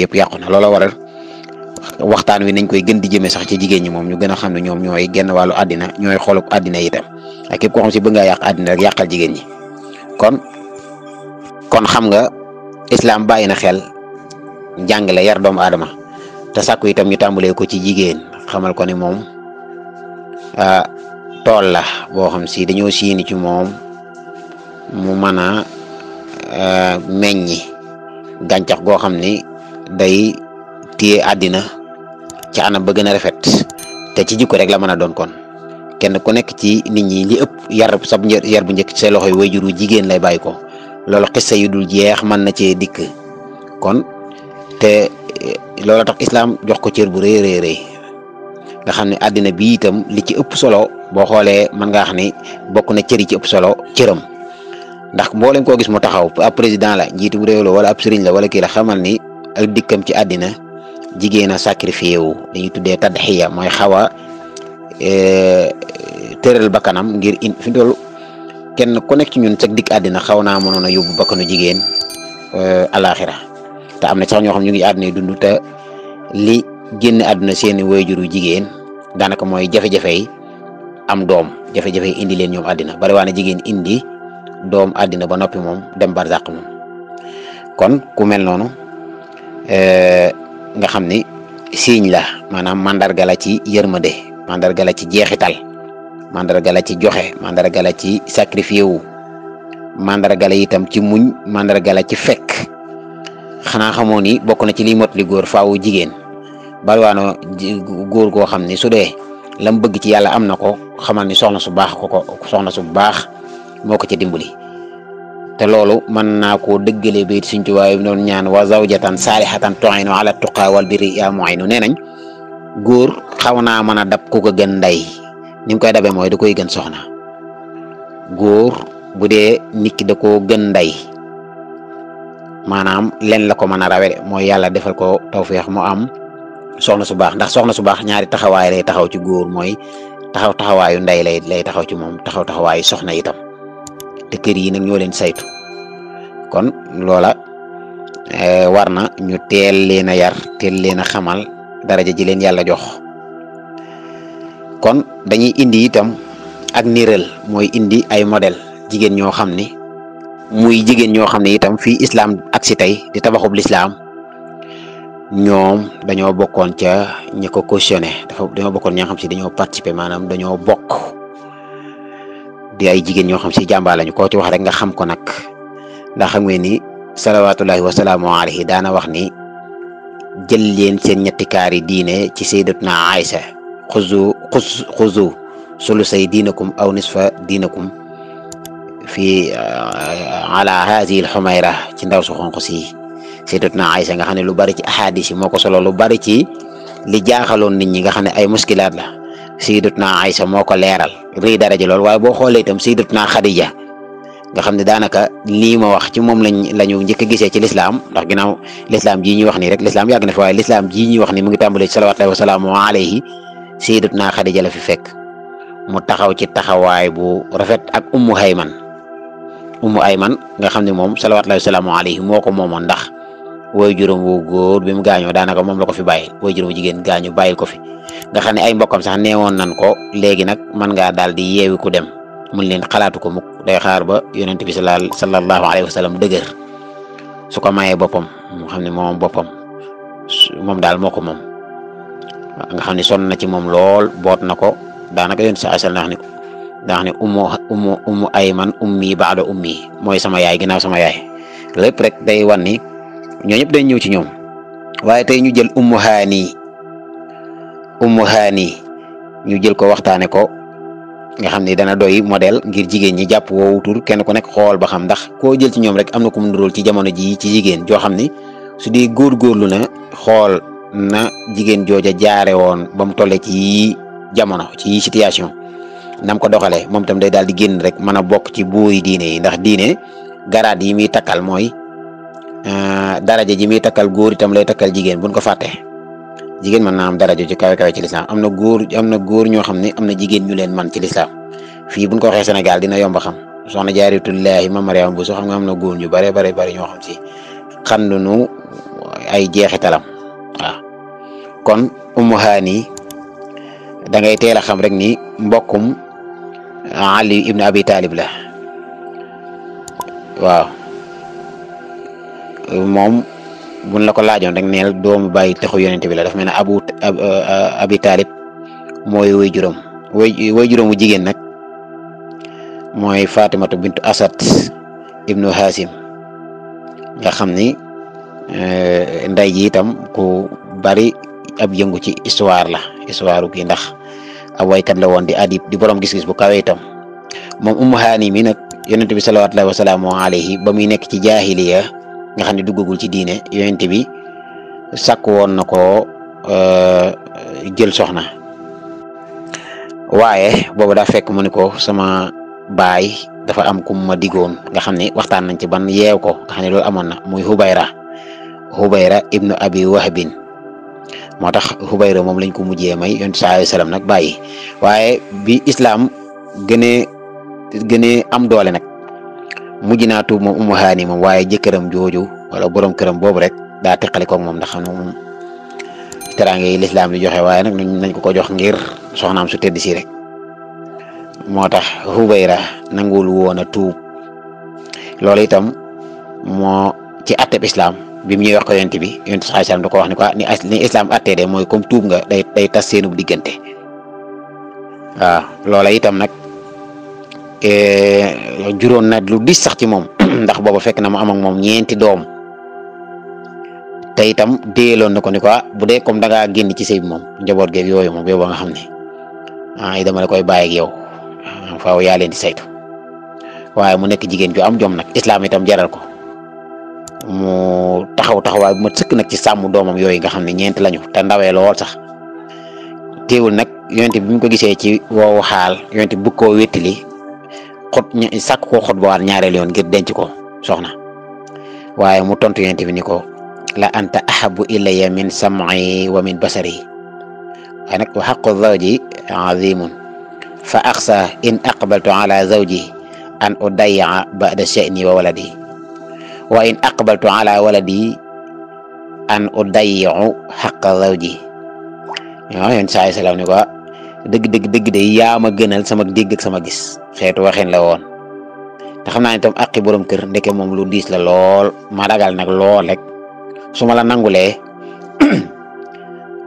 yëpp yàqu na loola waral waxtaan wi nañ koy gën di jëmee sax ci jigéen ñi moom ñu gën a xam ne ñoom ñooy genn wàllu àddina ñooy xoolub àddina itam ak képp koo xam si bëgg ngaa yàq àddina rek yàqal jigéen ñi kon xam nga islam bàyyi na xel jàngale yar doomu aadama te sàkku itam ñu tàmbalee ko ci jigéen xamal ko ni moom tool la boo xam si dañoo siini ci moom mu mën a meññi gàncax goo xam ni day téye àddina ci anam ba gën a rafet te ci jikko rek la mën a doon kon kenn ku nekk ci nit ñi li ëpp yar bu njëkk ci say loxo yi wayjuru jigéen lay bàyyi ko loolu xissa yu dul jeex mën na cee dikk kon te loolu tax islam jox ko cër bu rëy nga xam ne àddina bi itam li ci ëpp solo boo xoolee mën ngaa xam ni bokk na cër yi ci ëpp solo cëram ndax mboolem koo gis mu taxaw ab président la njiitum réew la wala ab sëriñ la wala kii la xamal ni ak dikkam ci àddina jigéen a sacrifié wu dañuy tuddee tadxiya mooy xaw a tëral bakkanam ngir fi dool kenn ku nekk ci ñun sag dikk àddina xaw naa mënoon a yóbbu bakkanu jigéen alaxira te am na sax ñoo xam ñu ngi àddina yi dund te li génn àdduna seeni waajuru jigéen daanaka mooy jafe-jafe yi am doom jafe-jafe yi indi leen ñoom àddina bari waa na jigéen indi doom àddina ba noppi moom dem barzaq moom kon ku mel noonu nga xam ni siiñ la maanaam mandarga la ci yërmande mandarga la ci jeexital mandarga la ci joxe mandarga la ci sacrifié wu mandarga la itam ci muñ mandarga la ci fekk xanaa xamoo ni bokk na ci liy mot li góor faawu jigéen bariwaano góor goo xam ni su dee lam bëgg ci yàlla am na ko xamal ni soxna su baax soxna su baax moo ko ci dimbali te loolu mën naa koo dëggalee bayit Sëriñ Tuubaa noonu ñaan wa zawjatan saalihatan tu'inu ala tuqa wal birri yaa mu'inu nee nañ góor xaw naa mën a dab ku ko gën ndey ni mu koy dabee mooy da koy gën soxna góor bu dee nit ki da koo gën ndey maanaam len la ko mën a rawe mooy yàlla defal ko tawfeex mu am soxna su baax ndax soxna su baax ñaari taxawaay lay taxaw ci góor mooy taxawaayu ndey lay taxaw ci moom taxawaayu soxna itam te kër yi nag ñoo leen saytu kon loola war na ñu teel leen a yar teel leen a xamal daraja ji leen yàlla jox kon dañuy indi itam ak niral mooy indi ay modèle jigéen ñoo xam ni muy jigéen ñoo xam ne itam fii islam ak si tey di tabaxub lislaam ñoom dañoo bokkoon ca ñi ko cautionné dañoo bokkoon ñoo xam si dañoo participer maanaam dañoo bokk di ay jigéen ñoo xam si jàmbaar lañu koo ci wax rek nga xam ko nag ndax xam ngeen ni salawaatullahi wa salaamu alayhi daana wax ni jël leen seen ñetti kaari diine ci sayyidatuna Aïsa xuzu sulusay diinakum aw nisfa diinakum fii ala haadihi al-xumayra ci ndaw su xonq si sayyidatuna Aïsa nga xam ne lu bari ci ahadis yi moo ko solo lu bari ci li jaaxaloon nit ñi nga xam ne ay muskilaat la sayyidatuna Aïsa moo ko leeral rëy daraja lool waaye boo xoolee itam sayyidatuna Xadija nga xam ne daanaka lii ma wax ci moom lañu njëkk a gisee ci lislaam ndax ginnaaw lislaam jii ñuy wax nii rek lislaam yàgg na fi waaye lislaam jii ñuy wax ni mu ngi tàmbalee ci salawaatullaahi wa salaamu alayhi sayyidatuna Xadija la fi fekk mu taxaw ci taxawaay bu rafet ak ummu ayman nga xam ne moom salawaatullaahi wa salaamu alayhi moo ko moomoon ndax woy juróom wu góor bi mu gaañoo daanaka moom la ko fi bàyyil woy juróom jigéen gaañu bàyyil ko fi nga xam ne ay mbokkam sax neewoon nan ko léegi nag mën ngaa daal di yeewi ku dem mun leen xalaatu ko mukk day xaar ba yonent bi sallallahu alayhi wa sallam dëgër su ko mayee boppam mu xam ne moom boppam moom daal moo ko moom nga xam ne sonn na ci moom lool boot na ko daanaka yonent sa asal ndax ni ummu ayman ummi baada ummi mooy sama yaay ginnaaw sama yaay lépp rek day wan ni ñoo ñëpp day ñëw ci ñoom waaye tey ñu jël ummu haani ñu jël ko waxtaane ko nga xam ne dana doy modèle ngir jigéen ñi jàpp woowu tur kenn ku nekk xool ba xam ndax koo jël ci ñoom rek am na ku mu nuróol ci jamono ji ci jigéen joo xam ni su dee góorgóorlu na xool na jigéen jooja jaare woon ba mu tolle ci jamono ci situation nam ko doxalee moom tam day daal di génn rek mën a bokk ci buuri diine yi ndax diine garaat yi muy takkal mooy daraja ji muy takkal góor itam lay takkal jigéen buñ ko fàtte jigéen mën naa am daraja ci kawe ci lislaam am na góor ñoo xam ne am na jigéen ñu leen man ci lislaam fii buñ ko waxee Sénégal dina yomba xam soxna Jaaratullaahi ma Mariama bu soo xam nga am na góor ñu bare ñoo xam si xandunu ay jeexitalam waaw kon Ummu Haani da ngay teel a xam rek ni mbokkum Ali ibn Abi Talib la waaw moom buñ la ko laajoon rek neel doomu bàyyi taxu yonente bi la dafa mel ne Abi Talib mooy way juróom wu jigéen nag mooy Fatimatu bintu Asad ibnu Hasim nga xam ni nday ji itam ku bari ab yëngu ci histoire kii ndax ab waykat la woon di adib di borom gis-gis bu kawe itam moom Ummu Haani mi nag yonente bi salawatullahi wa salaamu alayhi ba muy nekk ci jaahiliya nga xam ne duggagul ci diine yonente bi sàkk woon na ko jël soxna waaye boobu daa fekk mu ni ko sama baay dafa am kum ma digoon nga xam ne waxtaan nañ ci ban yeew ko nga xam ne loolu amoon na muy Hubayra ibnu Abi Wahbin moo tax Hubayra moom lañ ko mujjee may yonent sallallahu alayhi wasallam nag bàyyi waaye bi islam gënee am doole nag mujj naa tuub moom Ummu Haani moom waaye jëkkëram jooju wala borom këram boobu rek daa teqali koog moom ndax xam ne moom teraange yi lislaam di joxe waaye nag nañ ko jox ngir soxnaam su tedd si rek moo tax Hubayra nangul woon a tuub loolu itam moo ci atteb islam bi mu ñuy wax ko yonent bi yonent sallallahu alayhi wasallam da ko wax ni ko ni islam attee de mooy comme tuub nga day tas seenub diggante waaw loola itam nag juróon na lu dis sax ci moom ndax booba fekk na mu am ak moom ñeenti doom te itam déeloon na ko ni ko bu dee comme da ngaa génn ci sëy bi moom njaboot geeg yooyu moom yow ba nga xam ne dama la koy bàyyi ak yow faaw yaa leen di saytu waaye mu nekk jigéen ju am jom nag islam itam jaral ko mu taxawaay bu ma sëkk nag ci sàmm doomam yooyu nga xam ne ñeent lañu te ndawee lool sax teewul nag yonent bi mu ko gisee ci woowu xaal yonent bi bëgg koo wéttali sàkk koo xot ba waat ñaareel yoon ngir denc ko soxna waaye mu tontu yonent bi ni ko la anta ahabu ilayya min sam'i wa min basari waaye nag wa haqqu zawji azimun fa axsa in aqbaltu ala zawji an udayya ba'da sha'ni wa waladi wa in aqbaltu ala waladi an udayyu haqqa zawji waaw yéen saa salaam ni ko dëgg de yaa ma gënal sama dégg ak sama gis xeetu waxin la woon te xam naa ne itam aqi borom kër ndeke moom lu diis la lool ma ragal nag lool rek su ma la nangulee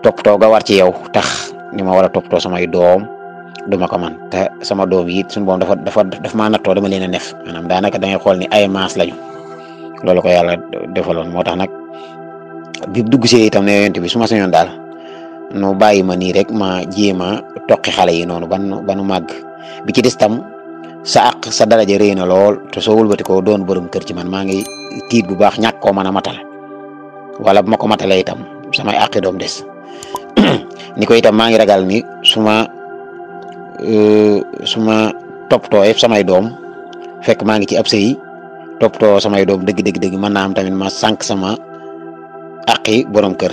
toppatoo ga war ci yow tax ni ma war a toppatoo samay doom duma ko man te sama doom yi suñu boom dafa maa nattoo dama leen a nef maanaam daanaka da ngay xool ni ay maas lañu loolu ko yàlla defaloon moo tax nag bi dugg see itam ne yonent bi su ma sañoon daal nu bàyyi ma nii rek ma jéem a toqi xale yi noonu ba nu màgg bi ci des tam sa àq sa daraja rëy na lool te soo wëlbati ko doon borom kër ci man maa ngi tiit bu baax ñàkk koo mën a matal wala bu ma ko matalee itam samay àqi doom des ni ko itam maa ngi ragal ni su ma toppatoo yëpp samay doom fekk maa ngi ci ab sëy toppatoo samay doom dëgg mën naa am tamit ma sànq sama àqi borom kër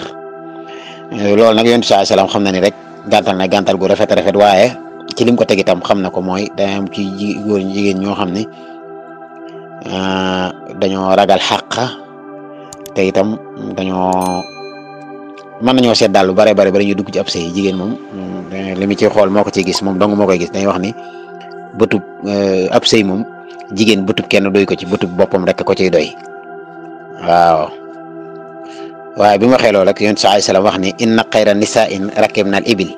loolu nag yonent saa salaam xam na ni rek gàntal gu rafet waaye ci lim ko teg itam xam na ko mooy day am ci góor ñi jigéen ñoo xam ne dañoo ragal xàq te itam mën nañoo seet daal lu bare ñu dugg ci ab sëy jigéen moom li mu ci xool moo ko ciy gis moom dong moo koy gis dañuy wax ni bëtub ab sëy moom jigéen bëtub kenn doy ko ci bëtub boppam rek ko ciy doy waaw waaye bi ma waxee loolu rek yonent sallallahu alayhi wasallam wax ni inna xayra nisa'in rakibna al ibil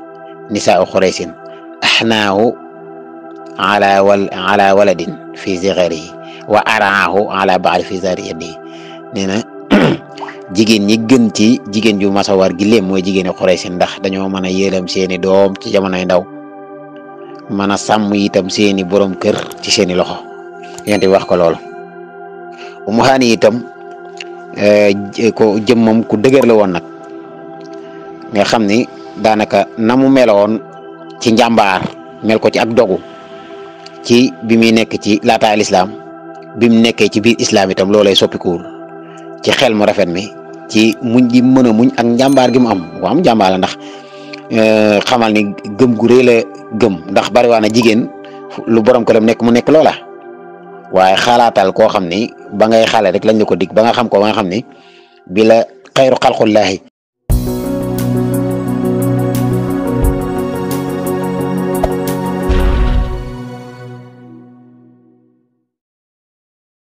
nisa'u xuraysin ahnaahu ala waladin fi zigharihi wa araahu ala ba'li fi zariyatihi nee na jigéen ñi gën ci jigéen ju masa war gileem mooy jigéeni xuraysin ndax dañoo mën a yéelam seeni doom ci jamonoy ndaw mën a sàmm itam seeni borom kër ci seeni loxo yonent bi wax ko loolu Ummu Haani itam ko jëmmam ku dëgër la woon nag nga xam ni daanaka na mu meloon ci njàmbaar mel ko ci ak dogu ci bi muy nekk ci laataay lislaam bi mu nekkee ci biir islam itam loolay soppikuwul ci xel mu rafet mi ci muñ gi mën a muñ ak njàmbaar gi mu am wa am njàmbaar la ndax xamal ni gëm gu rëy la gëm ndax bari waa na jigéen lu borom këram nekk mu nekk loola waaye xalaatal koo xam ni ba ngay xale rek lañ la ko dig ba nga xam ko ba nga xam ni bi la xayru xalqullaahi